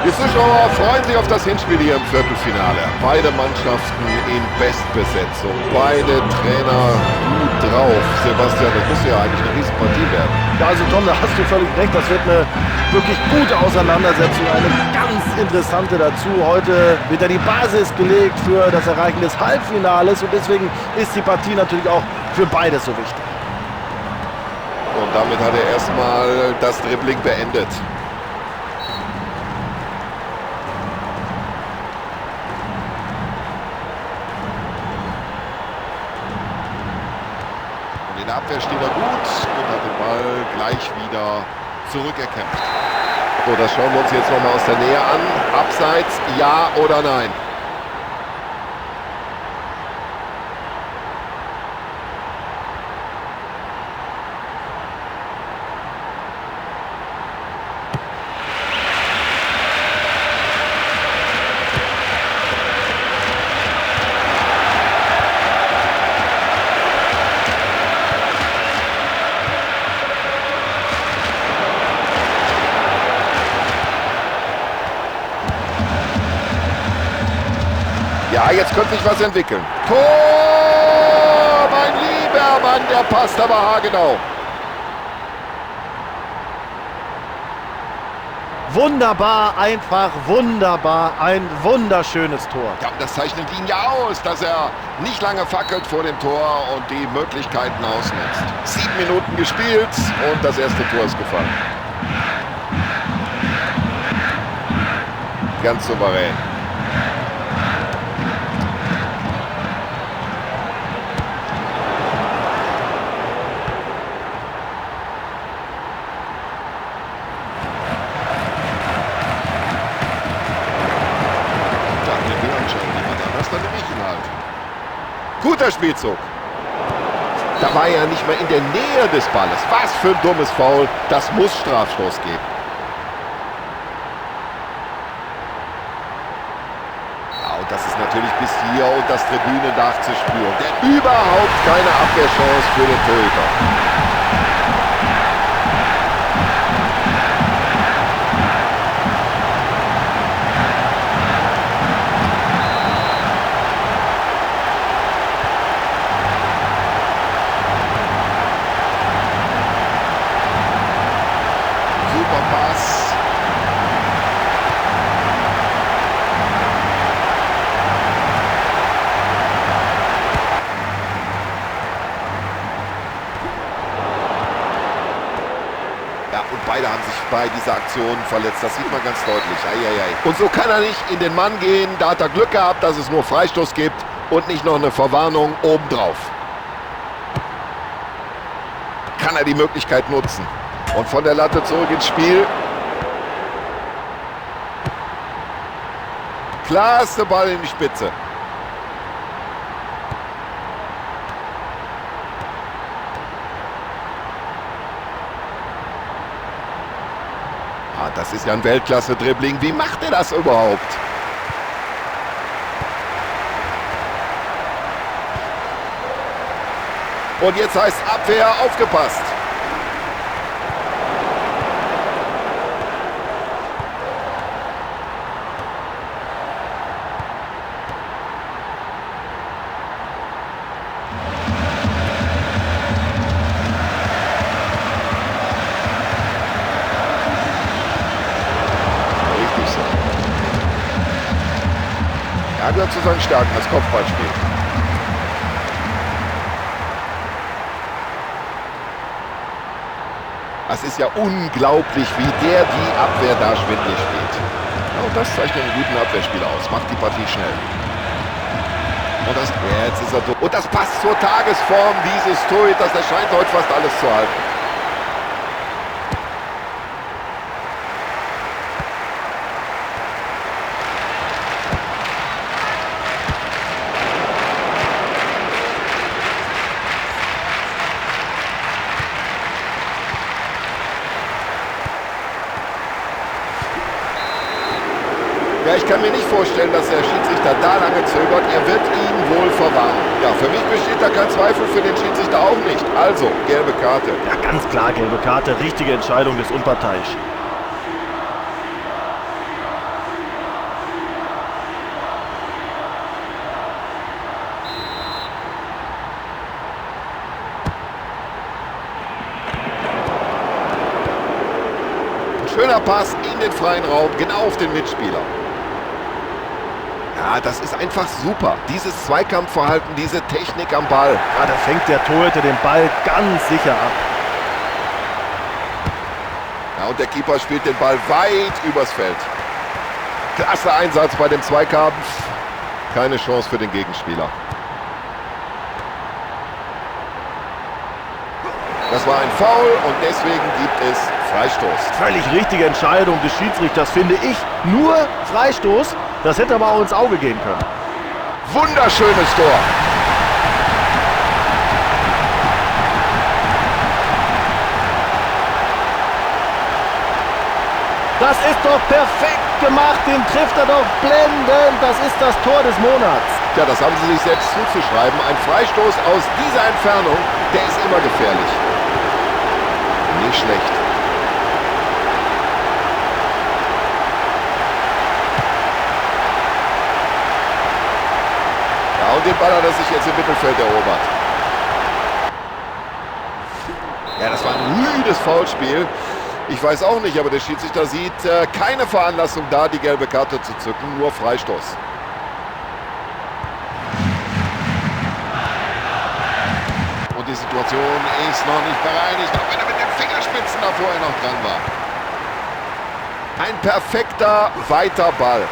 Die Zuschauer freuen sich auf das Hinspiel hier im Viertelfinale. Beide Mannschaften in Bestbesetzung, beide Trainer gut drauf. Sebastian, das muss ja eigentlich eine Riesenpartie werden. Ja, also Tom, da hast du völlig recht. Das wird eine wirklich gute Auseinandersetzung, eine ganz interessante dazu. Heute wird ja die Basis gelegt für das Erreichen des Halbfinales und deswegen ist die Partie natürlich auch für beide so wichtig. Und damit hat er erstmal das Dribbling beendet. Und in der Abwehr steht er gut und hat den Ball gleich wieder zurückerkämpft. So, das schauen wir uns jetzt nochmal aus der Nähe an. Abseits, ja oder nein? Ja, jetzt könnte sich was entwickeln. Tor, mein lieber Mann, der passt aber haargenau. Wunderbar, einfach wunderbar, ein wunderschönes Tor. Ja, das zeichnet ihn ja aus, dass er nicht lange fackelt vor dem Tor und die Möglichkeiten ausnutzt. 7 Minuten gespielt und das erste Tor ist gefallen. Ganz souverän. Guter Spielzug. Da war er nicht mal in der Nähe des Balles. Was für ein dummes Foul. Das muss Strafstoß geben. Ja, und das ist natürlich bis hier und das Tribünendach zu spüren. Denn überhaupt keine Abwehrchance für den Torhüter. Pass. Ja, und beide haben sich bei dieser Aktion verletzt. Das sieht man ganz deutlich. Eieiei. Und so kann er nicht in den Mann gehen. Da hat er Glück gehabt, dass es nur Freistoß gibt und nicht noch eine Verwarnung obendrauf. Kann er die Möglichkeit nutzen. Und von der Latte zurück ins Spiel. Klasse Ball in die Spitze. Ah, das ist ja ein Weltklasse-Dribbling. Wie macht er das überhaupt? Und jetzt heißt Abwehr, aufgepasst. Er gehört zu seinen Stärken, das Kopfballspiel. Das ist ja unglaublich, wie der die Abwehr da schwindelig spielt. Ja, und das zeichnet einen guten Abwehrspieler aus, macht die Partie schnell. Und das, jetzt ist er durch. Und das passt zur Tagesform dieses Torhüters. Das scheint heute fast alles zu halten. Ja, ich kann mir nicht vorstellen, dass der Schiedsrichter da lange zögert. Er wird ihn wohl verwarnen. Ja, für mich besteht da kein Zweifel, für den Schiedsrichter auch nicht. Also, gelbe Karte. Ja, ganz klar, gelbe Karte. Richtige Entscheidung des Unparteiischen. Schöner Pass in den freien Raum, genau auf den Mitspieler. Ja, das ist einfach super. Dieses Zweikampfverhalten, diese Technik am Ball. Ja, da fängt der Torhüter den Ball ganz sicher ab. Ja, und der Keeper spielt den Ball weit übers Feld. Klasse Einsatz bei dem Zweikampf. Keine Chance für den Gegenspieler. Das war ein Foul und deswegen gibt es Freistoß. Völlig richtige Entscheidung des Schiedsrichters, finde ich. Nur Freistoß, das hätte aber auch ins Auge gehen können. Wunderschönes Tor. Das ist doch perfekt gemacht, den trifft er doch blendend. Das ist das Tor des Monats. Tja, das haben sie sich selbst zuzuschreiben. Ein Freistoß aus dieser Entfernung, der ist immer gefährlich. Nicht schlecht. Ja, und den Ball hat er sich jetzt im Mittelfeld erobert. Ja, das war ein müdes Foulspiel. Ich weiß auch nicht, aber der Schiedsrichter sieht keine Veranlassung da, die gelbe Karte zu zücken, nur Freistoß. Und die Situation ist noch nicht bereinigt, auch wenn er mit den Fingerspitzen da vorher noch dran war. Ein perfekter, weiter Ball.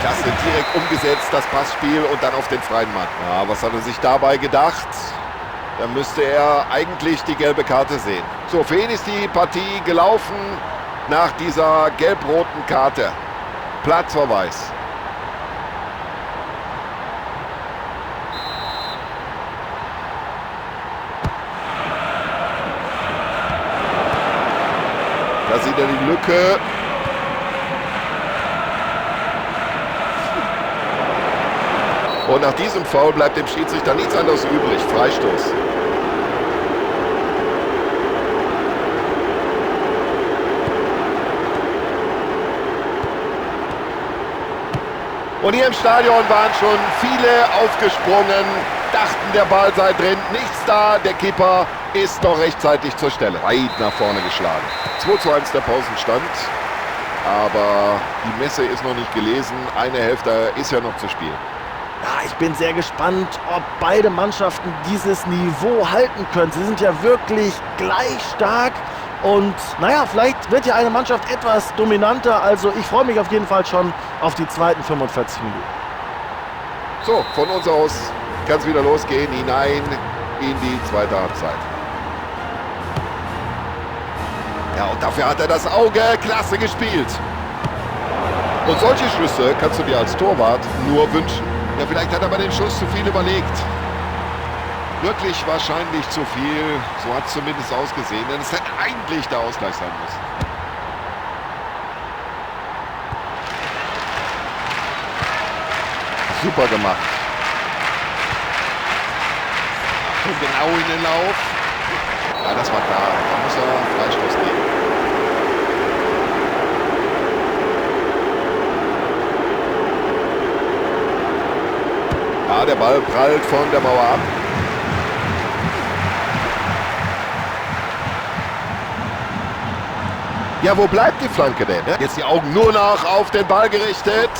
Klasse, direkt umgesetzt, das Passspiel und dann auf den freien Mann. Ja, was hat er sich dabei gedacht? Da müsste er eigentlich die gelbe Karte sehen. So, für ihn ist die Partie gelaufen nach dieser gelb-roten Karte. Platzverweis. Da sieht er die Lücke. Und nach diesem Foul bleibt dem Schiedsrichter nichts anderes übrig. Freistoß. Und hier im Stadion waren schon viele aufgesprungen, dachten, der Ball sei drin. Nichts da, der Keeper ist noch rechtzeitig zur Stelle. Weit nach vorne geschlagen. 2:1 der Pausenstand. Aber die Messe ist noch nicht gelesen. Eine Hälfte ist ja noch zu spielen. Ja, ich bin sehr gespannt, ob beide Mannschaften dieses Niveau halten können. Sie sind ja wirklich gleich stark und naja, vielleicht wird ja eine Mannschaft etwas dominanter. Also ich freue mich auf jeden Fall schon auf die zweiten 45 Minuten. So, von uns aus kann es wieder losgehen, hinein in die zweite Halbzeit. Ja, und dafür hat er das Auge klasse gespielt. Und solche Schüsse kannst du dir als Torwart nur wünschen. Ja, vielleicht hat er bei den Schuss zu viel überlegt. Wirklich wahrscheinlich zu viel. So hat es zumindest ausgesehen. Denn es hätte eigentlich der Ausgleich sein müssen. Super gemacht. Schon genau in den Lauf. Ja, das war klar. Da muss er Freistoß geben. Ja, der Ball prallt von der Mauer ab. Ja, wo bleibt die Flanke denn? Ne? Jetzt die Augen nur noch auf den Ball gerichtet.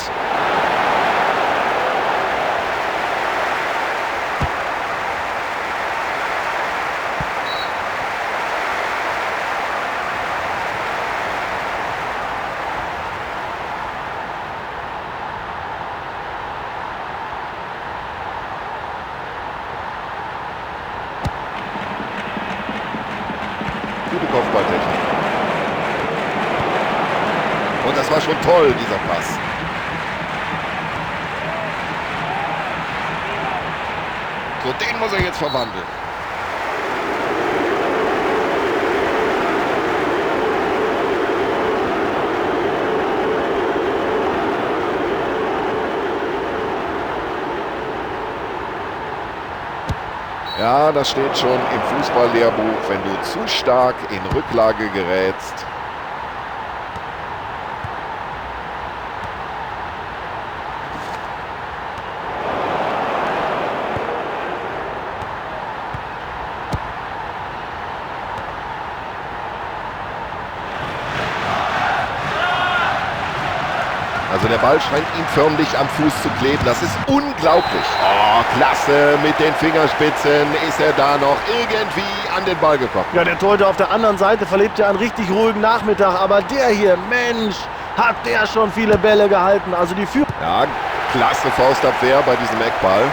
Gute Kopfballtechnik. Und das war schon toll, dieser Pass. So, den muss er jetzt verwandeln. Ja, das steht schon im Fußballlehrbuch, wenn du zu stark in Rücklage gerätst. Also der Ball scheint ihm förmlich am Fuß zu kleben. Das ist unglaublich. Oh, klasse. Mit den Fingerspitzen ist er da noch irgendwie an den Ball gekommen. Ja, der Torhüter auf der anderen Seite verlebt ja einen richtig ruhigen Nachmittag. Aber der hier, Mensch, hat der schon viele Bälle gehalten. Also die Führung. Ja, klasse Faustabwehr bei diesem Eckball.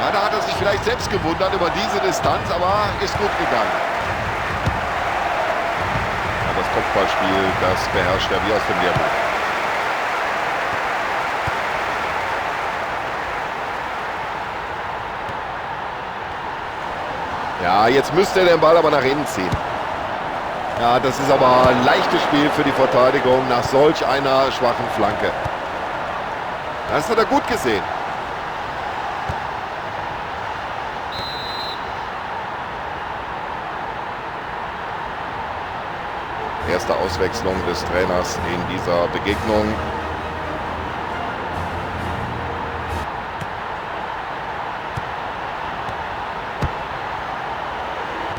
Ja, da hat er sich vielleicht selbst gewundert über diese Distanz, aber ist gut gegangen. Ja, das Kopfballspiel, das beherrscht er wie aus dem Lehrbuch. Ja, jetzt müsste er den Ball aber nach innen ziehen. Ja, das ist aber ein leichtes Spiel für die Verteidigung nach solch einer schwachen Flanke. Das hat er gut gesehen. Erste Auswechslung des Trainers in dieser Begegnung.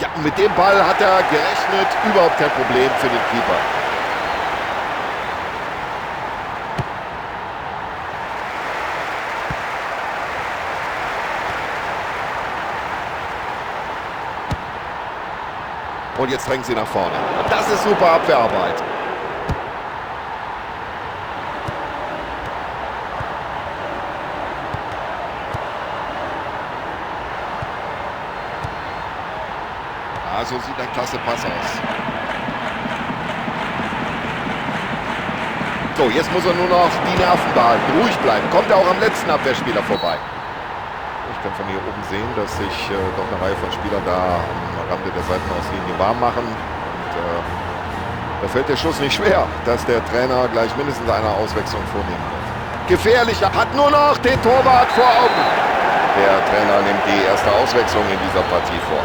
Ja, mit dem Ball hat er gerechnet. Überhaupt kein Problem für den Keeper. Und jetzt drängen sie nach vorne. Das ist super Abwehrarbeit. Ja, so sieht ein klasse Pass aus. So, jetzt muss er nur noch die Nerven behalten. Ruhig bleiben. Kommt er auch am letzten Abwehrspieler vorbei. Ich kann von hier oben sehen, dass sich doch eine Reihe von Spielern da am Rande der Seitenauslinie warm machen. Und da fällt der Schuss nicht schwer, dass der Trainer gleich mindestens eine Auswechslung vornehmen wird. Gefährlicher, hat nur noch den Torwart vor Augen. Der Trainer nimmt die erste Auswechslung in dieser Partie vor.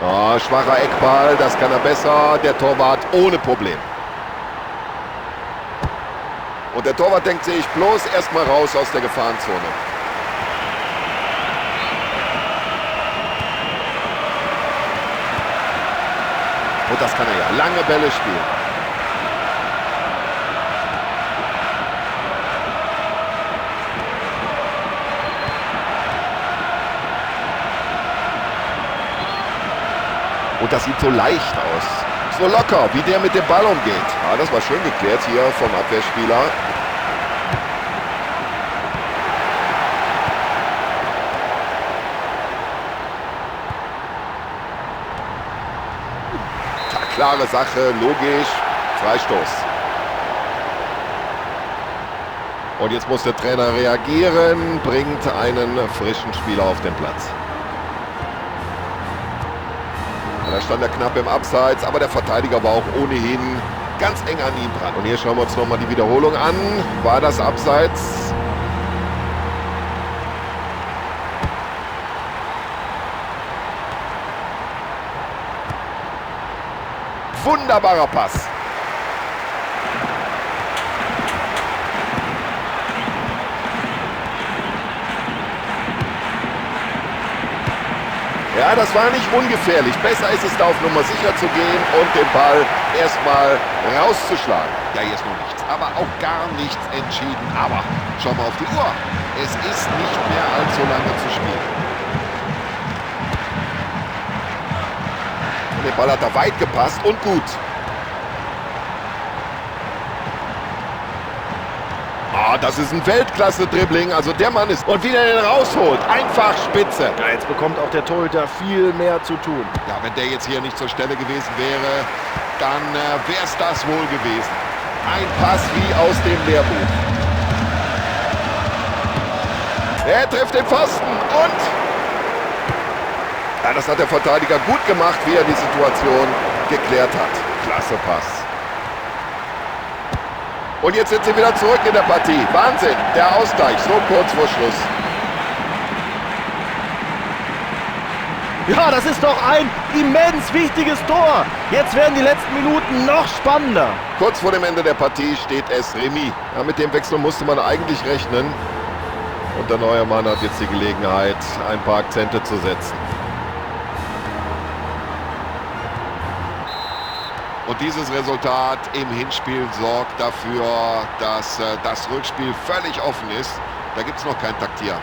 Oh, schwacher Eckball, das kann er besser. Der Torwart ohne Problem. Und der Torwart denkt sich bloß erstmal raus aus der Gefahrenzone. Und das kann er ja. Lange Bälle spielen. Und das sieht so leicht aus. So locker, wie der mit dem Ball umgeht. Ja, das war schön geklärt hier vom Abwehrspieler. Ja, klare Sache, logisch. Freistoß. Und jetzt muss der Trainer reagieren, bringt einen frischen Spieler auf den Platz. Da stand er knapp im Abseits, aber der Verteidiger war auch ohnehin ganz eng an ihm dran. Und hier schauen wir uns nochmal die Wiederholung an. War das Abseits? Wunderbarer Pass. Ja, das war nicht ungefährlich. Besser ist es, da auf Nummer sicher zu gehen und den Ball erstmal rauszuschlagen. Ja, hier ist noch nichts, aber auch gar nichts entschieden. Aber schau mal auf die Uhr. Es ist nicht mehr allzu lange zu spielen. Und der Ball hat da weit gepasst und gut. Ah, das ist ein Weltklasse-Dribbling. Also der Mann ist... Und wie er den rausholt. Einfach spitze. Ja, jetzt bekommt auch der Torhüter viel mehr zu tun. Ja, wenn der jetzt hier nicht zur Stelle gewesen wäre, dann wäre es das wohl gewesen. Ein Pass wie aus dem Lehrbuch. Er trifft den Pfosten und... Ja, das hat der Verteidiger gut gemacht, wie er die Situation geklärt hat. Klasse Pass. Und jetzt sind sie wieder zurück in der Partie. Wahnsinn, der Ausgleich, so kurz vor Schluss. Ja, das ist doch ein immens wichtiges Tor. Jetzt werden die letzten Minuten noch spannender. Kurz vor dem Ende der Partie steht es Remis. Ja, mit dem Wechsel musste man eigentlich rechnen. Und der neue Mann hat jetzt die Gelegenheit, ein paar Akzente zu setzen. Und dieses Resultat im Hinspiel sorgt dafür, dass das Rückspiel völlig offen ist. Da gibt es noch kein Taktier.